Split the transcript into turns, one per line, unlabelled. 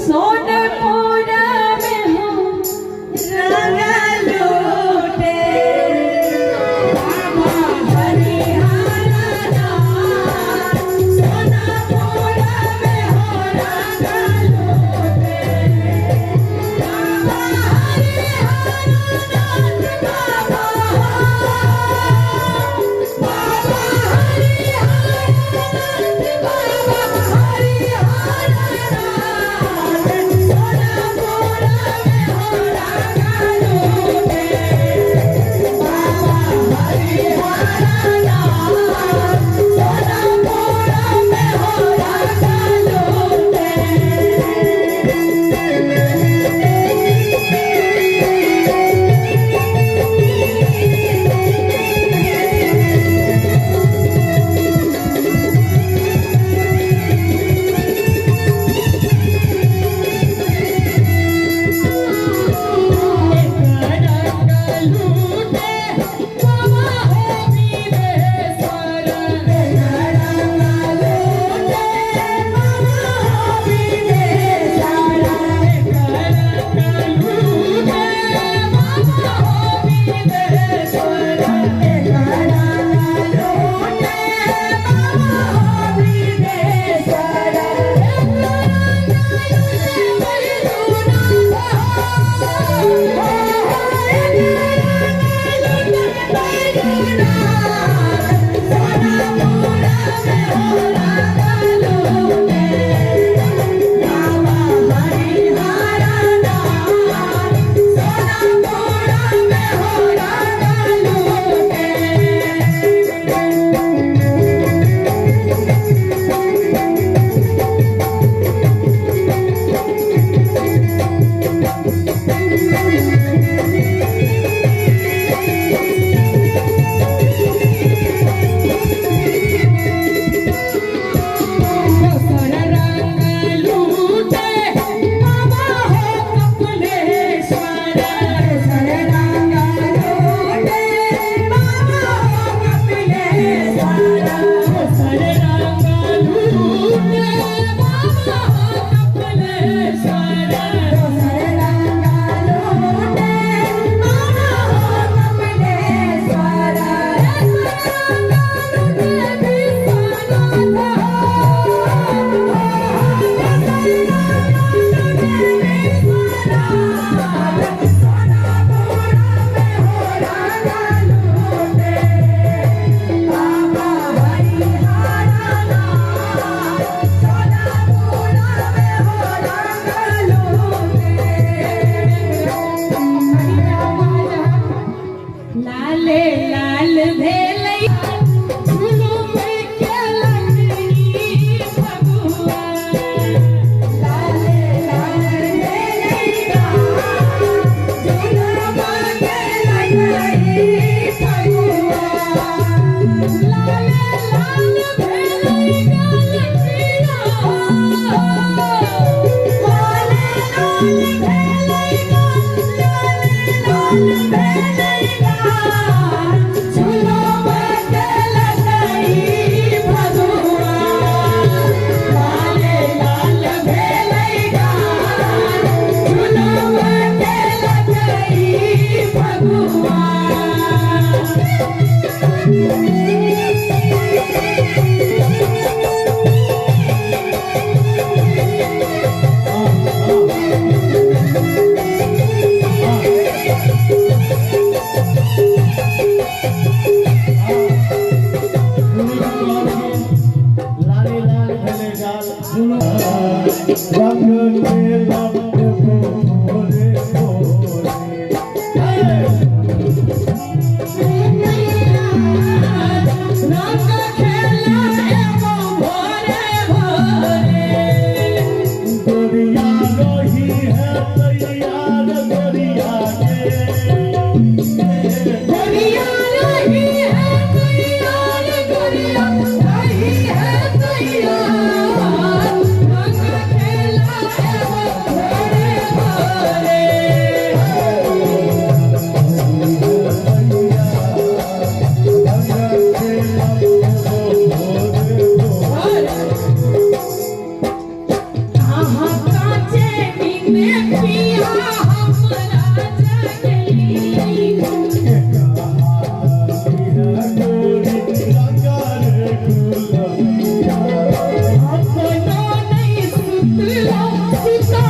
सोनपुरा में हो रंग लूटे। बाबा हरिहर नाथ सोनपुरा में हो रंग लूटे। बाबा हरिहर नाथ बाबा, बाबा हरिहर नाथ बाबा हरिहर नाथ सोनपुरा में हो रंग लूटे। बाबा हरिहर नाथ सोनपुरा में हो रंग लूटे। रंग लूटे बाबा हो वीरेश्वर। रंग लूटे बाबा हो वीरेश्वर। रंग लूटे बाबा हो वीरेश्वर। रंग लूटे बाबा हो वीरेश्वर। रंग लूटे रंग लूटे बाबा हो कपिलेश्वर। रंग लूटे बाबा हो कपिलेश्वर। रंग लूटे बाबा हो कपिलेश्वर। रंग लूटे बाबा हो कपिलेश्वर। रंग लूटे विश्वनाथ लाले लाल भेलै झुलुम के लगनी फगुआ। लाले लाल भेलै झुलुम के लगनी फगुआ। लाले लाल भेलै गाल पिया। लाले लाल भेलै गाल, लाले लाल भेलै गाल झुलुम के लगनी फगुआ। लाले लाल भेलै गाल झुलुम के लगनी फगुआ।
लाले लाल भेलै गाल रंग खेला भोरे भोरे।
रंग खेला एगो भोरे भोरे।
गोरिया रही है तैयार गोरिया के।
गोरिया रही है तैयार गोरिया रही है तैयार। रंग खेला एगो भोरे ने पिया हमरा जगली।
एक हाथ है गोरी रंगा रे गुलबिया।
अपनो नहीं सुतलो सुता